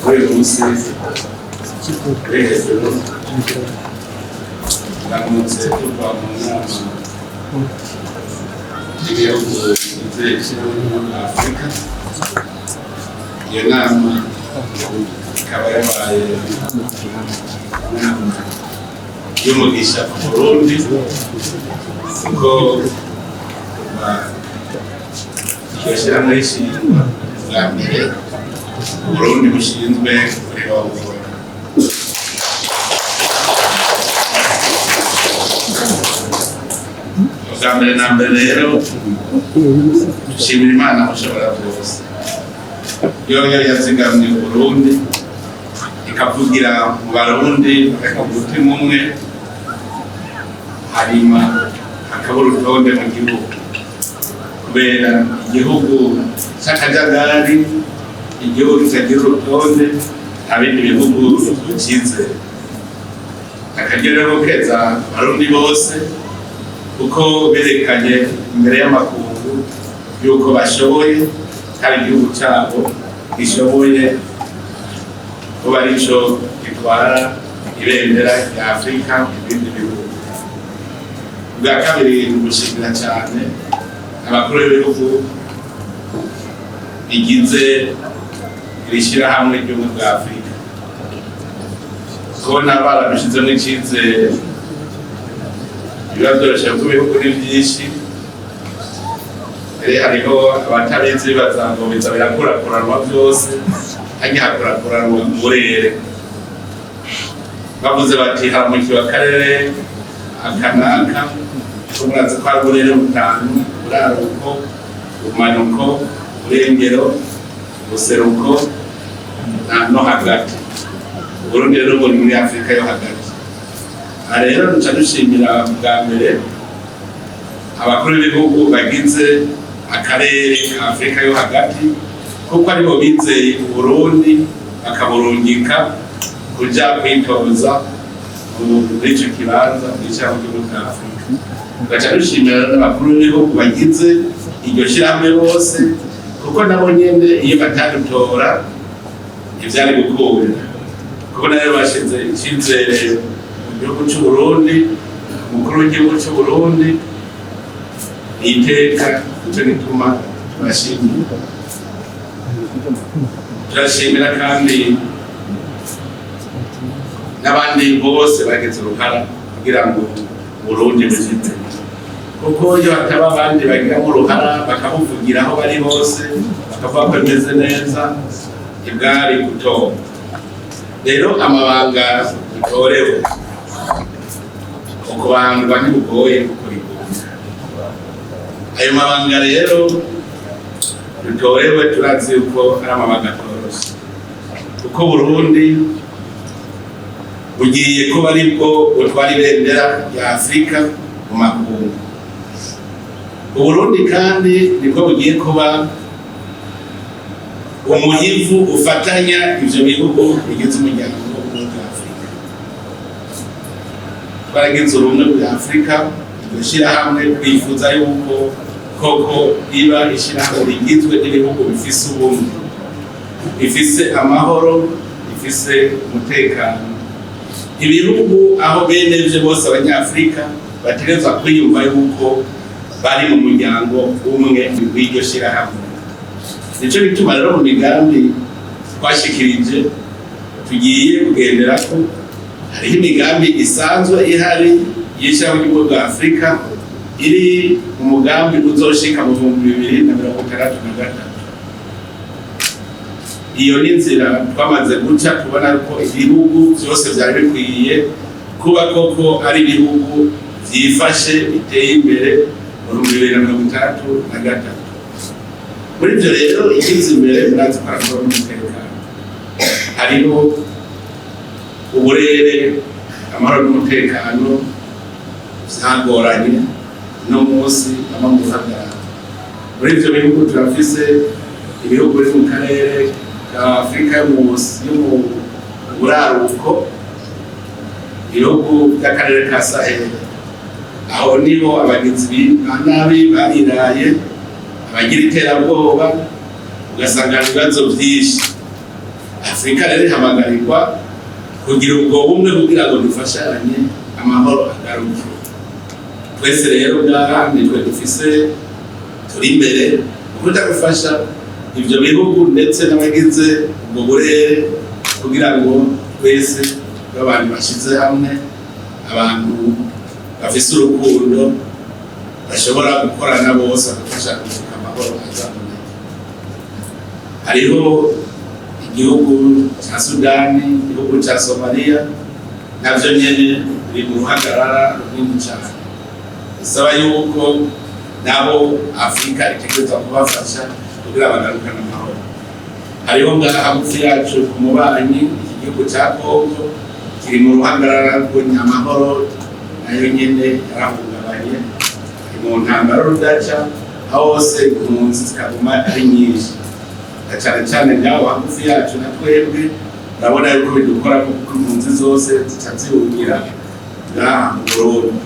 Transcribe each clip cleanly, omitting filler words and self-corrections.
Uyu munsi uri hejuru, ndamutse tuva mu nama y'ibihugu bigize Ishyirahamwe rya Afurika. Iyo nama ikaba yabaye inama y'umugisha ku Burundi, kuko kuva iryo shyirahamwe rishingwa bwa mbere, Uburundi bushinzwe kurirongora. Bwa mbere na mbere rero, dushimira Imana mushobora byose, yoyo yazigamye Uburundi, ikavugira mu Barundi bakavuga umutima umwe, hanyuma hakaba urutonde mu gihugu, kubera igihugu c'akajagari, igihugu kitagira urutonde, nta bindi bihugu bikize. Akaryo rero keza Abarundi bose, kuko berekanye imbere y'amakungu yuko bashoboye, kandi igihugu cyabo gishoboye kuba arico gitwara ibendera rya Afurika mu bindi bihugu. Ubwa kabiri, ni ugushimira cyane abakuru b'ibihugu bigize iri shyirahamwe ry'Ubumwe bwa Afurika, kubona barabishyizemo icyizere. Biba byoroshye kuko ibihugu ni byinshi. Rero hariho abatabizi bibaza ngo biza birakurakuranwa byose, hajya hakurakuranwa uburere. Bavuze bati haramukiwe akarere aka n'aka, murazi ko hari uburere butanu: buraruko, ubumanuko, uburengero, ubuseruko no hagati. Uburundi rero buri muri Afurika yo hagati. Aha rero duca dushimira bwa mbere abakuru b'ibihugu bagize akarere ka Afurika yo hagati, kuko aribo bizeye Uburundi bakaburungika kuja kwitoza muri ico kibanza mw'Ishirahamwe ry'Ubumwe bwa Afurika. Tugaca dushimira n'abakuru b'ibihugu bagize iryo shirahamwe bose, kuko nabo nyene iyo batadutora ntivyari gukunda, kuko nayo bashize icizere mu gihugu c'Uburundi, umukuru w'igihugu c'Uburundi. Iteka nico gituma tubashimira. Turashimira kandi n'abandi bose bagize uruhara kugira ngo Burundi buzite, kuko iyo hataba abandi bagiramo uruhara, bakabuvugira aho bari hose, bakavuga ko bimeze neza, ntibwari gutora. Rero amabanga dutorewe, ukubandwa ntibugoye kuko rigunda. Ayo mabanga rero dutorewe, turazi yuko ari amabanga atoroshe, kuko Burundi bugiye kuba aribwo butwara ibendera rya Afurika mu makungu. Uburundi kandi nibwo bugiye kuba umuhivu ufatanya ivyo bihugu bigize Umuryango w'Ubumwe bwa Afurika. Twaragize ubumwe bwa Afurika, iryo shyirahamwe twifuza yuko koko riba ishyirahamwe rigizwe n'ibihugu bifise ubumwe, bifise amahoro, bifise umutekano, ibihugu aho bene vyo bose Abanyafurika bategerezwa kwiyumva yuko bari mu muryango umwe w'iryo shyirahamwe. Nico gituma rero mu migambi twashikirije tugiye kugenderako, hariho imigambi isanzwe ihari y'Ishirahamwe ry'Ubumwe bwa Afurika, iri mu mugambi uzoshika mu 2063. Iyo ni inzira twamaze guca, tubona ko ibihugu byose byari bikwiye kuba koko ari ibihugu vyifashe, biteye imbere mu 2063. Muri ibyo rero, ikiza imbere, murazi ko ari n'umutekano. Hariho uburere, amahoro n'umutekano vyagoranye no munsi bama mu ruhagarara. Muri ivyo bihugu, turafise ibihugu biri mu karere ka Afurika yo mu buraruko, ibihugu by'akarere ka Sahel. Aho niho abagizi ba nabi bariraye, abagira iterabwoba, ugasanga hari ibibazo vyinshi. Afurika rero ihamagarirwa kugira ubwo bumwe kugira ngo dufashanye amahoro agaruke. Twese rero ngaha nitwe dufise turi imbere ukuja gufasha ivyo bihugu ndetse n'abagize ubwo burere, kugira ngo twese tube abantu bashize hamwe, abantu bafise urukundo, bashobora gukorana bose bagafasha gushika amahoro azaboneka. Hariho igihugu ca Sudani, igihugu ca Somaliya, navyo nyene biri mu ruhagarara runini cane, bisaba yuko nabo Afurika itegerezwa kubafasha kugira bagarukane amahoro. Hariho ngaha hagufi yacu ku mubanyi, iki gihugu ca Kongo kiri mu ruhagarara rw'amahoro, nayo nyene yarahungabanye, iri mu ntambara rudaca, aho hose impunzi zikaguma ari nyinshi, na cane cane ngaho hagufi yacu. Na twebwe urabona yuko bidukora, kuko impunzi zose zica zihungira ngaha mu Burundi.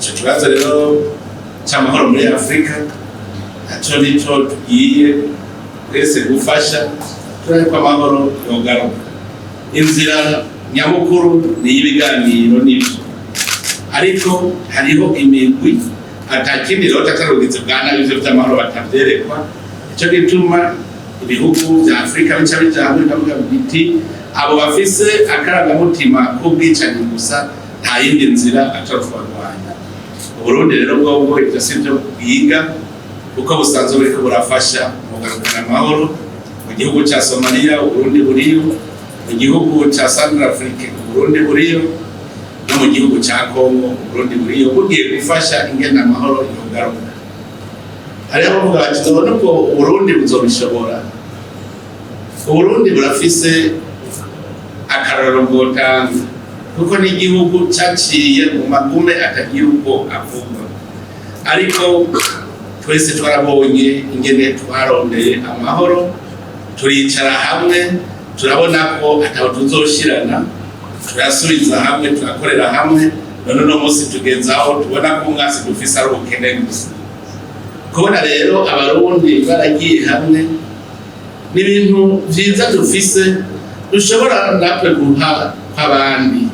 Ico kibazo rero c'amahoro muri Afurika naco nico tugiye twese gufasha, turabe ko amahoro yogaruka. Inzira nyamukuru ni iy'ibiganiro, n'ivyo, ariko hariho imigwi atakindi rero atari ubugizi bwa nabi, ivyo vy'amahoro batavyerekwa. Ico gituma ibihugu vya Afurika bica bija hamwe bikavuga biti: "Abo bafise akarangamutima k'ubwicanyi gusa, nta yindi nzira atari kubarwanya." Uburundi rero bwobwo ivyo si vyo bwiga, kuko busanzwe buriko burafasha mu kugarukana amahoro. Mu gihugu ca Somaliya Uburundi buriyo, mu gihugu ca Centrafrique Uburundi buriyo, no mu gihugu ca Congo Uburundi buriyo, bugiye gufasha ingene amahoro yogaruka. Hariho abavuga bati: "None ubwo Uburundi buzobishobora?" Uburundi burafise akarorero bwotanga, kuko n'igihugu caciye mu magume atagira uko avugwa, ariko twese twarabonye ingene twarondeye amahoro, turicara hamwe, turabona ko ataho tuzoshirana, turasubiza hamwe, turakorera hamwe. None uno munsi tugeze aho tubona ko umwasi dufise ari ubukene gusa. Kubona rero Abarundi baragiye hamwe ni ibintu vyiza dufise, dushobora natwe guha kw'abandi.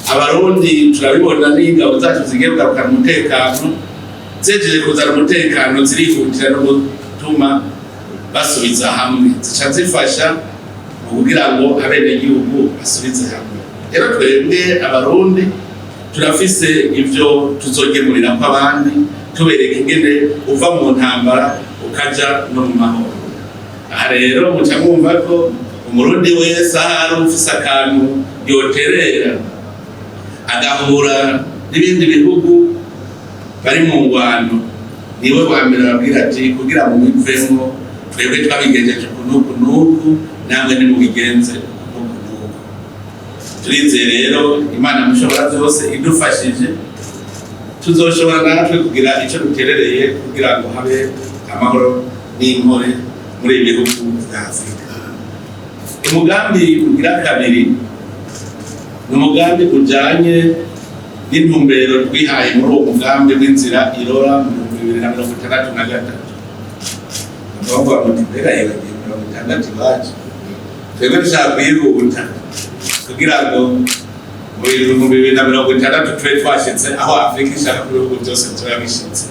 Abarundi turabibona n'ingabo zacu zigiye kugarukana umutekano, zejeje kuzana umutekano zirihutira no gutuma basubiza hamwe, zica zifasha mu kugira ngo abenegihugu basubize hamwe. Rero twebwe Abarundi turafise ivyo tuzogemurira kw'abandi, tubereka ingene uva mu ntambara ukaja no mu mahoro. Aha rero muca mwumva ko Umurundi wese ahari ufise akantu yoterera, agahura n'ibindi bihugu bari mu ngwano, niwe wa mbere babwira ati: "Kugira ngo mubivemwo, twebwe twabigenjeje uku n'uku n'uku, namwe nimubigenze uku n'uku n'uku." Turizeye rero Imana mushobora byose idufashije, tuzoshobora natwe kugira ico duterereye kugira ngo habe amahoro n'inkore muri ibi bihugu vya Afurika. Umugambi ugira kabiri ni umugambi ujanye n'intumbero twihaye muri uwo mugambi w'inzira irora mu 2063. Bavuga muti: "Mbega yibagiye 60 iwacu?" Twebwe dushaka kwihuta kugira ngo mu 2060 tube twashitse aho Afurika ishaka ko ibihugu byose tuba bishitse.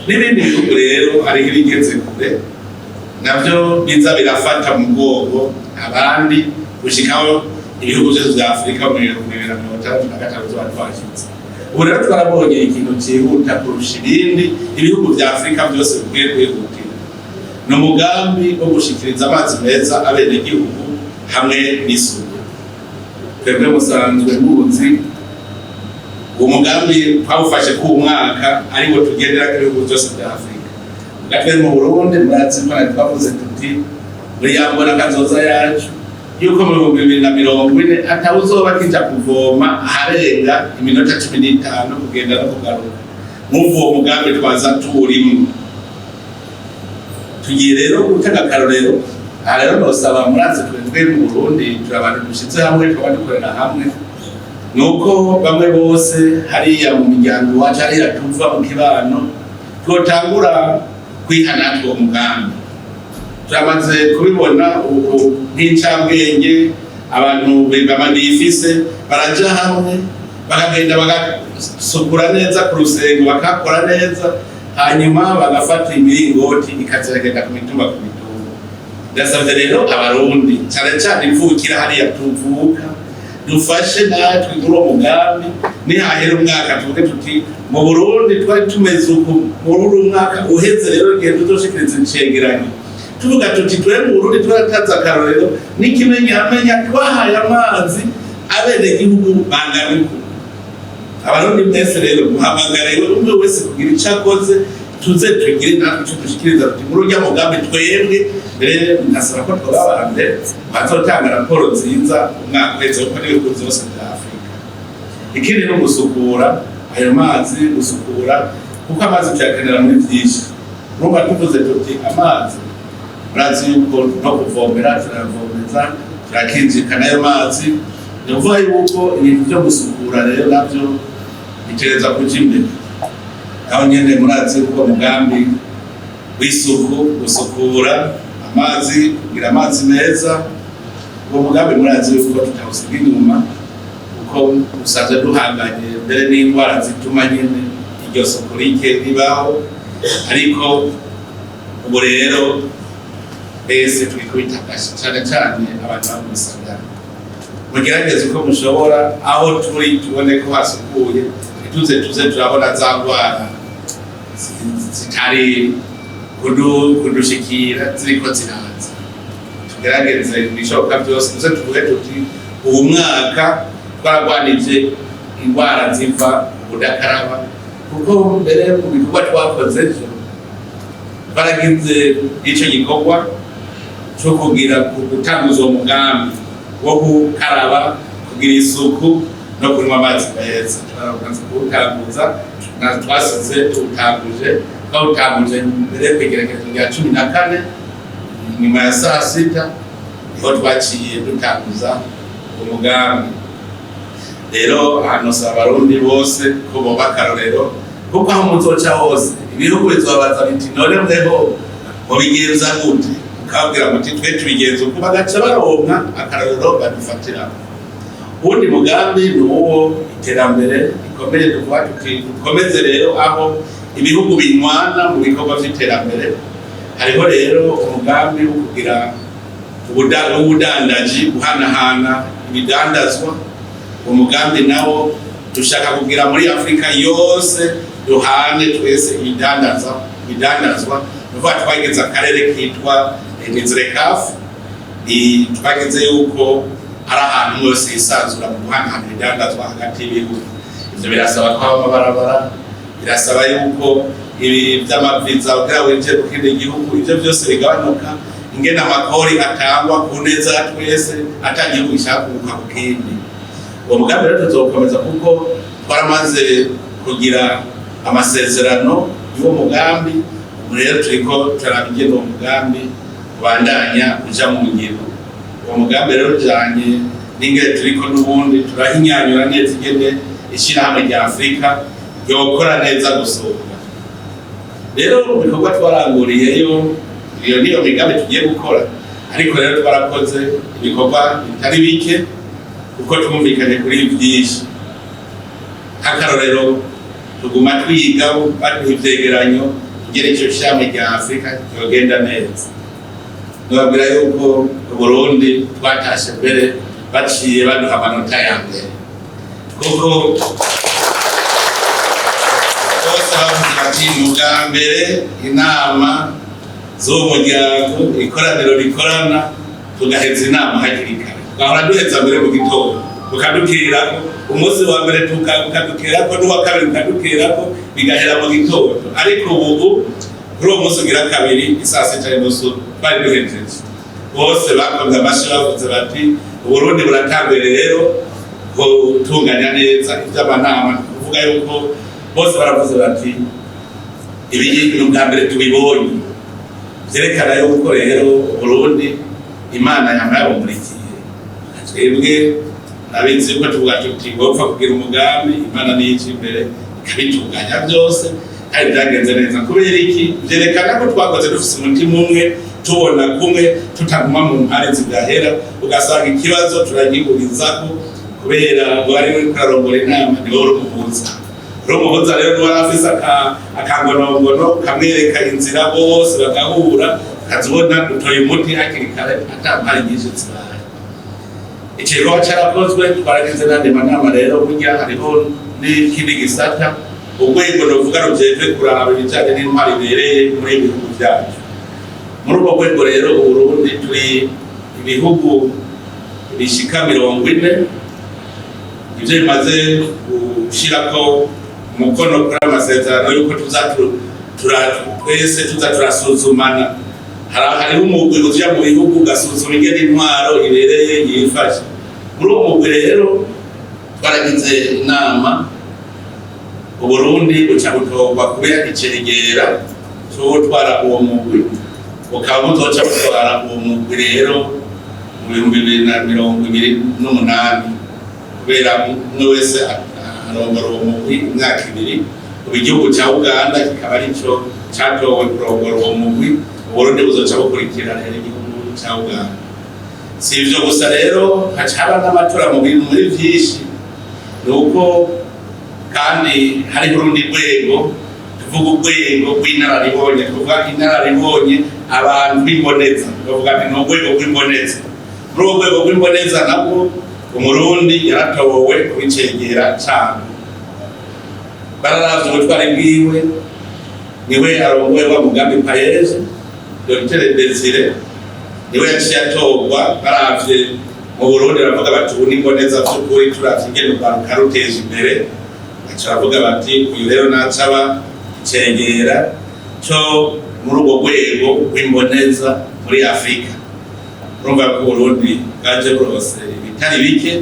N'ibindi bihugu rero hariho ibigeze kure, navyo biza birafata mu bwoko abandi, gushikaho ibihugu byose vya Afurika mu 2063 tuba twashitse. Ubu rero twarabonye ikintu cyihuta kurusha ibindi ibihugu vya Afurika byose bikwiye kwihutira, ni umugambi wo gushikiriza amazi meza abenegihugu hamwe n'isuku. Twebwe musanzwe muzi uwo mugambi twawufashe ku mwaka ariwo tugendera ku bihugu byose vya Afurika. Gatwe mu Burundi murazi ko twavuze tuti muri ya mbona kazoza yacu yuko mu 2040 atawuzoba akija kuvoma aharenga iminota 15 kugenda no kugaruka. Mwumva uwo mugambi twaza tuwurimwo. Tugiye rero gutanga akarorero. Aha rero nosaba, murazi twebwe mu Burundi turi abantu dushize hamwe, tukaba dukorera hamwe, nuko bamwe bose hariya mu miryango iwacu, hariya tuva mu kibano, twotangura kwiha natwe uwo mugambi. Turamaze kubibona ubu nk'incabwenge, abantu bamandiyifise baraja hamwe, bakagenda bagasukura neza ku rusengo, bakakora neza, hanyuma bagafata imiringoti ikazagenda ku mitumba ku mitumba. Ndasabye rero Abarundi, cyane cyane imvukira hariya tuvuka, dufashe natwe muri uwo mugambi. Nihahera umwaka tuvuge tuti: "Mu Burundi twari tumeze uku." Muri uru mwaka uheze rero, igihe tuzoshikiriza icegeranyo, tuvuga tuti: "Twe mu Burundi twaratanze akarorero n'ikimenyamenya, twahaye amazi abenegihugu bangana uku." Abarundi mwese rero muhamagariwe umwe wese kugira icyo akoze, tuze tugire natwe icyo dushikiriza, tuti muri urya mugambi twebwe rero ndasaba ko twaba aba mbere bazotanga raporo nziza umwaka uheze, kuko n'ibihugu byose bya Afurika. Ikindi ni ugusukura ayo mazi, gusukura, kuko amazi tuyakenera muri byinshi. Urumva tuvuze tuti amazi, murazi yuko no kuvomera turayavomeza, turakinjika n'ayo mazi. Ni ukuvuga yuko ibintu byo gusukura rero nabyo bitereza kuja imbere. Aho nyene murazi yuko umugambi w'isuku, gusukura amazi, kugira amazi meza, uwo mugambi murazi yuko tutawusiga inyuma, kuko usanzwe duhanganye mbere n'indwara zituma nyene iryo suku rike ribaho. Ariko ubu rero twese twikubita agashi, cane cane abantu bo mu bisagara, mugerageze uko mushobora, aho turi tubone ko hasukuye, ntituze tuze turabona za ndwara zitari kudushikira ziriko ziraza. Tugerageze ibishoboka byose, tuze tuvuge tuti: "Uwu mwaka twaragwanije indwara ziva kudakaraba." Kuko mbere mu bikorwa twakoze ejo, twaragize ico gikorwa co kugira gutanguza uwo mugambi wo gukaraba, kugira isuku no kunywa amazi meza. Twaramaze kuwutanguza na twasize tuwutanguje, twawutanguje mbere kw'igerekezo rya 14 nyuma ya saa sita, niho twaciye dutanguza umugambi. Rero hano saba Abarundi bose ko boba akarorero, kuko aho muzoca hose ibihugu bizobabaza biti: "None mweho mubigenza gute?" Ukababwira muti: "Twe tubigenza uku," bagaca baronka akarorero badufatirako. Uwundi mugambi ni uwo iterambere rikomeye. Tuvuga tuti dukomeze rero aho ibihugu binywana mu bikorwa vy'iterambere. Hariho rero umugambi wo kugira ubudandaji, guhanahana ibidandazwa. Uwo mugambi nawo dushaka kugira muri Afurika yose duhane twese ibidandazwa. Nukuvuga twageze akarere kitwa ZLECAf, twageze yuko ari ahantu hose hisanzura mu guhanahana ibidandazwa hagati y'ibihugu. Ivyo birasaba ko haba amabarabara, birasaba yuko ibi vy'amaviza kugira winjire mu kindi gihugu, ivyo byose bigabanuka, ingene amakori atangwa ku neza ya twese, ata gihugu gishaka kunguka ku kindi. Uwo mugambi rero tuzokomeza, kuko twaramaze kugira amasezerano y'uwo mugambi. Ubu rero turiko turaba ingene uwo mugambi ubandanya uja mu ngiro. Uwo mugambi rero ujanye n'ingene turiko n'ubundi turahinyanyura neza ingene ishirahamwe rya Afurika ryokora neza gusumba. Rero mu bikorwa twaranguriyeyo, iyo niyo migambi tugiye gukora. Ariko rero twarakoze ibikorwa bitari bike, kuko twumvikanye kuri byinshi. Nk'akarorero, tuguma twiga, baduha ivyegeranyo ingene ico shirahamwe rya Afurika ryogenda neza. Nababwira yuko Burundi twatashe mbere baciye baduha amanota ya mbere, kuko bose bavuze bati: "Ni ubwa mbere inama z'uwo muryango, ikoraniro rikorana, tugaheza inama hakiri kare. Twahora duheza mbere mu gitondo, bukadukirako umunsi wa mbere, bukadukirako n'uwa kabiri, bukadukirako, bigahera mu gitondo. Ariko ubu kuri uwo munsi ugira kabiri, isaa 6:30 twari duhejeje." Bose bakomye amashi, bavuze bati: "Uburundi buratanguye rero gutunganya neza ivy'amanama." Ni kuvuga yuko bose baravuze bati: "Ibi ni ubwa mbere tubibonye." Vyerekana yuko rero Burundi Imana yama yabumurikiye. Twebwe nabizi yuko tuvuga tuti: "Wopfa kugira umugambi, Imana niyo ija imbere ikabitunganya byose." Kandi byagenze neza. Kubera iki? Vyerekana ko twakoze dufise umutima umwe. Tubona kumwe tutaguma mu mpare zidahera, ugasanga ikibazo turagihurizako kubera wari uriko urarongora inama, niwe uri umuhuza. Uri umuhuza rero, niwe afise akangonongono kamwereka inzira, bose bagahura, ukazibona utoye umuti hakiri kare, ata mpare nyinshi zibaye. Ikikorwa carakozwe, twaragize n'andi manama. Rero burya hariho n'ikindi gisata, urwego ruvuga rujejwe kuraba ibijanye n'intwaro ibereye muri ibi bihugu vyacu. Muri urwo rwego rero, Uburundi turi ibihugu bishika 40 ivyo bimaze gushirako umukono kuri amasezerano yuko tuza twese tuza turasuzumana. Hariho umugwi uja mu bihugu ugasuzuma ingene intwaro ibereye yifashe. Muri uwo mugwi rero twaragize inama, Uburundi buca butorwa kubera icegera c'uwutwara uwo mugwi, bukaba buzoca butwara uwo mugwi rero mu 2028, kubera umwe wese arongora uwo mugwi imyaka 2. Ubu igihugu ca Uganda kikaba arico catowe kurongora uwo mugwi. Uburundi buzoca bukurikira rero igihugu ca Uganda. Si ivyo gusa rero, haca haba n'amatora mu bintu muri vyinshi. Ni uko kandi hariho urundi rwego, tuvuga urwego rw'inararibonye, tuvuga inararibonye, abantu b'imboneza, bavuga nti ni urwego rw'imboneza. Muri urwo rwego rw'imboneza nabwo Umurundi yaratowe kubicegera cane. Bararavye ubutwari bwiwe, niwe arongoye wa mugambi PAEEJ, Dr Desire, niwe yaciye atorwa. Baravye mu Burundi baravuga bati: "Ubu n'imboneza vy'ukuri, turavye ingene urwaruka ruteje imbere." Baca baravuga bati: "Uyu rero nacaba icegera co muri urwo rwego rw'imboneza muri Afurika." Urumva ko Uburundi bwaje burose ibitari bike,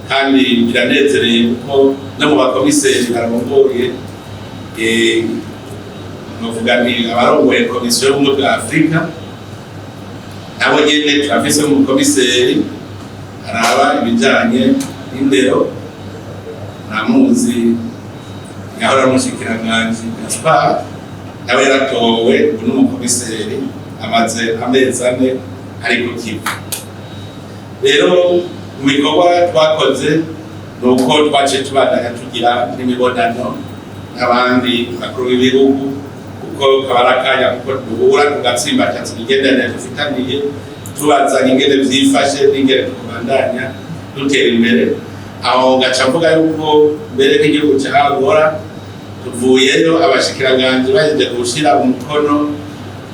kandi biranezereye kuko no mu bakomiseri barongoye, novuga ni abarongoye Komisiyo y'Ubumwe bwa Afurika, nabo nyene turafise umukomiseri araba ibijanye n'indero, ntamuzi, yahora ari umushikiranganji Gaspard, nawe yaratowe, ubu n'umukomiseri, amaze amezi 4 ari ku kivi. Rero mu bikorwa twakoze ni uko twaciye tubandanya tugira n'imibonano n'abandi bakuru b'ibihugu, kuko kaba ari akanya kuko duhura tugatsimbataza imigenderanire dufitaniye, tubazanya ingene vyifashe n'ingene tukubandanya dutera imbere. Aho ngaca mvuga yuko mbere nk'igihugu ca Angola tuvuyeyo, abashikiranganji bahejeje gushira umukono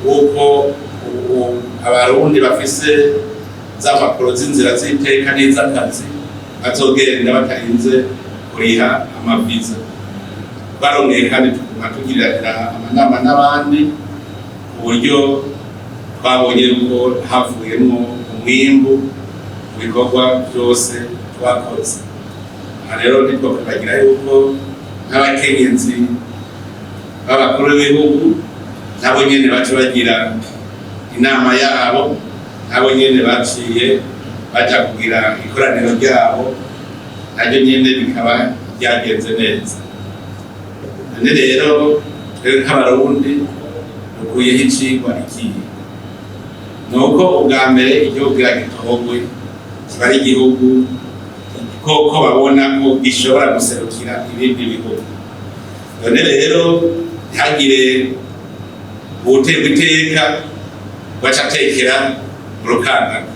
w'uko ubu Abarundi bafise za mpapuro z'inzira z'iteka n'iz'akazi bazogenda batarinze kuriha amaviza. Barongeye kandi tuguma tugiriranira amanama n'abandi, ku buryo twabonye yuko havuyemwo umwimbu mu bikorwa byose twakoze. Aha rero ntitwokwibagira yuko nk'abakenyezi b'abakuru b'ibihugu nabo nyene baca bagira inama yabo, nabo nyene baciye baja kugira ikoraniro ryabo, naryo nyene bikaba ryagenze neza. None rero twebwe nk'Abarundi dukuyeho icigwa ikihe? Ni uko ubwa mbere igihugu kugira gitorwe kiba ari igihugu koko babona ko gishobora guserukira ibindi bihugu. None rero ntihagire uwuterwa iteka baca atekera mu rukangaga.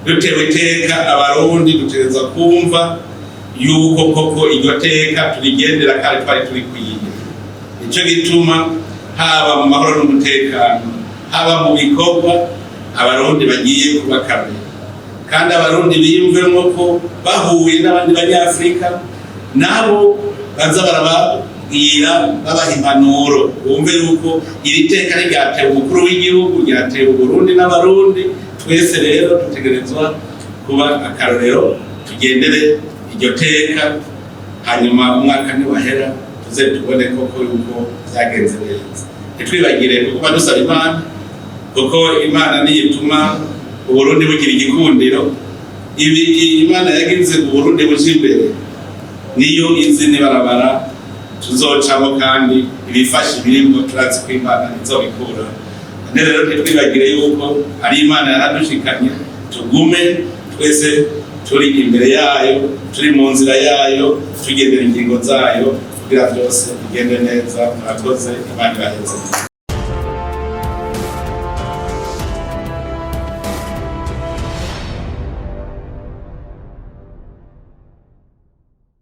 Dutewe iteka, Abarundi dutegerezwa kumva yuko koko iryo teka turigendera kandi twari turikwiye. Nico gituma haba mu mahoro n'umutekano, haba mu bikorwa, Abarundi bagiye kuba kabiri, kandi Abarundi biyumvemo ko bahuye n'abandi Banyafurika, nabo baza barababwira, babaha impanuro, bumve yuko iri teka ryatewe umukuru w'igihugu, ryatewe Uburundi n'Abarundi twese. Rero dutegerezwa kuba akarorero, tugendere iryo teka, hanyuma umwaka niwahera tuze tubone koko yuko byagenze neza. Ntitwibagire kuba dusaba Imana, kuko Imana niyo ituma Uburundi bugira igikundiro. Ibi Imana yagize Uburundi buja imbere, niyo izi n'ibarabara tuzocamo, kandi ibifasha ibirimwo turazi ko Imana izobikura. None rero ntitwibagire yuko ari Imana yaradushikanye, tugume twese turi imbere yayo, turi mu nzira yayo, tugendera ingingo zayo kugira byose bigende neza. Murakoze, Imana ibaheze.